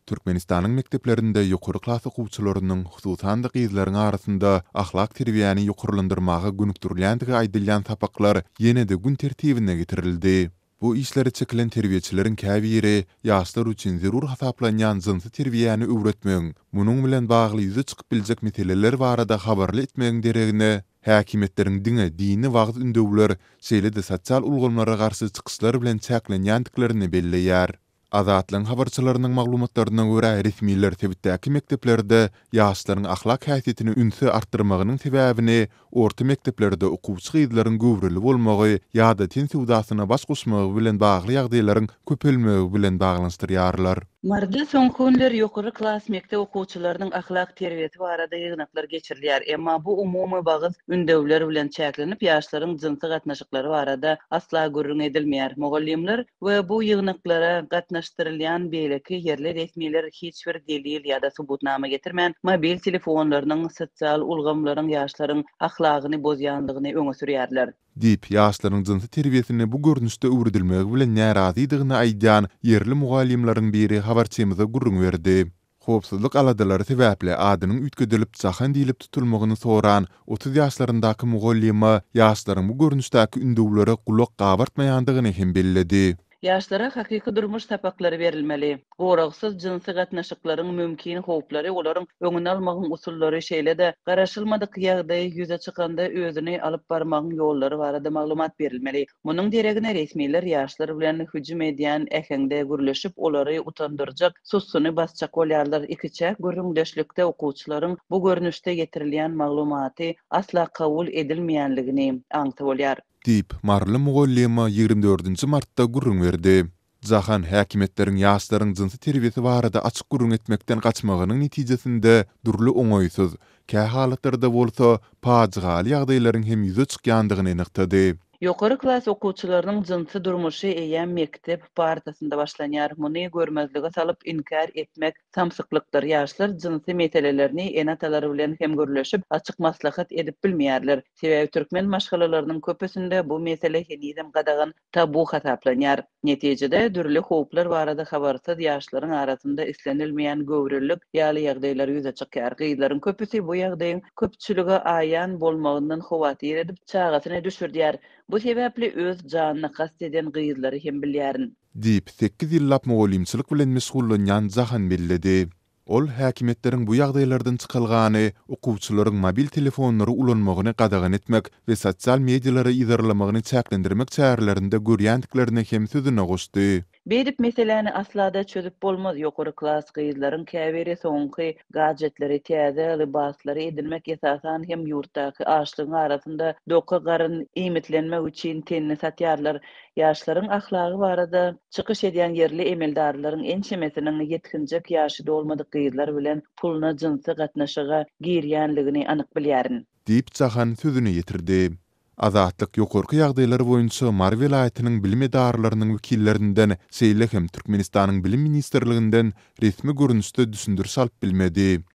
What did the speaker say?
Türkmenistanyň mekdeplerinde ýokary klas okuwçylarynyň, hususan-da gyzlaryň arasynda ahlak terbiýäni ýokarlandyrmaga gönükdirilýändigi aýdylýan sapaklar ýene-de gün tertibine getirildi. Bu işlere çekilen terbiýeçileriň käbiri ýaşlar üçin zerur hasaplanýan jynsy terbiýäni öwretmegiň, munuň bilen bagly ýüze çykyp biljek meseleler barada habarly etmegiň deregine, häkimiýetleriň diňe dini wagyz-ündewler, şeýle-de sosial ulgamlara garşy çykyşlar bilen çäklenýändiklerini belleýär. Azatlygyň habarçylarynyň maglumatlaryna görä, resmiler sebitdäki mekdeplerde ýaşlaryň ahlak häsiýetine ünsi artdyrmagynyň sebäbini orta mekdeplerde okuwçy gyzlaryň göwreli bolmagy ýa-da ten söwdasyna baş goşmagy bilen bagly ýagdaýlaryň köpelmegi bilen baglanyşdyrýarlar. Maryda soňky günler ýokary klas mekdep okuwçylarynyň ahlak terbiýesi barada ýygnaklar geçirilýär. Emma bu umumy wagyz ündewler bilen çäklenip, ýaşlaryň jynsy gatnaşyklary barada asla gürrüň edilmeýär. Mugallymlar we bu ýygnaklara gatnaşdyrylýan beýleki ýerli resmiler hiç bir delil ýa-da subutnama getirmän, mobil telefonlarynyň, sosial ulgamlaryň ýaşlaryň ahlagyny bozýandygyny öňe sürýärler. Diýip, ýaşlaryň jynsy terbiýesini bu görnüşde öwredilmegi bilen närazydygyny aýdýan ýerli mugallymlaryň biri habarçymyza gürrüň berdi. Howpsuzlyk aladalary sebäpli adynyň üýtgedilip Jahan diýlip tutulmagyny soran 30 ýaşlaryndaky mugallyma ýaşlaryň bu görnüşdäki ündewlere gulak gabartmaýandygyny hem belledi. Ýaşlara hakyky durmuş sapaklary berilmeli. Goragsyz jynsy gatnaşyklaryň mümkin howplary, olaryň öňüni almagyň usullary, şeýle-de garaşylmadyk ýagdaý ýüze çykanda özüni alyp barmagyň ýollary barada maglumat berilmeli. Munuň deregine resmiler ýaşlar bilen hüjüm edýän äheňde gürleşip, olary utandyrjak, sussuny basjak bolýarlar. Ikiçäk gürrüňdeşlikde okuwçylaryň bu görnüşde ýetirilýän maglumaty asla kabul edilmeýänligini aňsa bolýar. Diýip, maryly mugallyma 24 nji martda gürrüň berdi. Jahan häkimiýetleriň ýaşlaryň jynsy terbiýesi barada açyk gürrüň etmekden gaçmagynyň netijesinde dürli oňaýsyz, kähalatlarda bolsa pajygaly ýagdaýlaryň hem ýüze çykýandygyny nygtady. Ýokary klas okuwçylarynyň jynsy durmuşy eýýäm mekdep partasynda başlanýar. Muny görmezlige salyp, inkär etmek samsyklykdyr. Ýaşlar jynsy meselelerini ene-atalary bilen hem gürleşip, açyk maslahat edip bilmeýärler. Sebäbi türkmen maşgalalarynyň köpüsinde bu mesele henizem gadagan, tabu hasaplanýar. Netijede, dürli howplar barada habarsyz ýaşlaryň arasynda islenilmeýän göwrelilik ýaly ýagdaýlar ýüze çykýar. Gyzlaryň köpüsi bu ýagdaýyň köpçülige aýan bolmagyndan howatyr edip, çagasyny düşürdýär. Bu sebäpli öz janyna kast eden gyzlary hem bilýärin. Diýip, sekiz ýyllap mugallymçylyk bilen meşgullanýan Jahan belledi. Ol häkimiýetleriň bu ýagdaýlardan çykalgany okuwçylaryň mobil telefonlary ulanmagyny gadagan etmek we sosial medialary yzarlamagyny çäklendirmek çärelerinde görýändiklerini hem sözüne goşdy. Beýdip meseläni asla-da çözüp bolmaz, ýokary klas gyzlaryň käbiri soňky gadjetleri, täze lybaslary edinmek esasan hem ýurtdaky açlygyň arasynda doka garyn iýmitlenmek üçin tenini satýarlar. Ýaşlaryň ahlagy barada çykyş edýän ýerli emeldarlaryň ençemesiniň ýetginjek ýaşy dolmadyk gyzlar bilen puluna jynsy gatnaşyga girýänligini anyk bilýärin. Diýip, Jahan sözüni ýetirdi. Azatlyk ýokarky ýagdaýlar boýunça Mary welaýatynyň bilim edaralarynyň wekillerinden, şeýle hem Türkmenistanyň Bilim ministrliginden resmi görnüşde düşündiriş alyp bilmedi.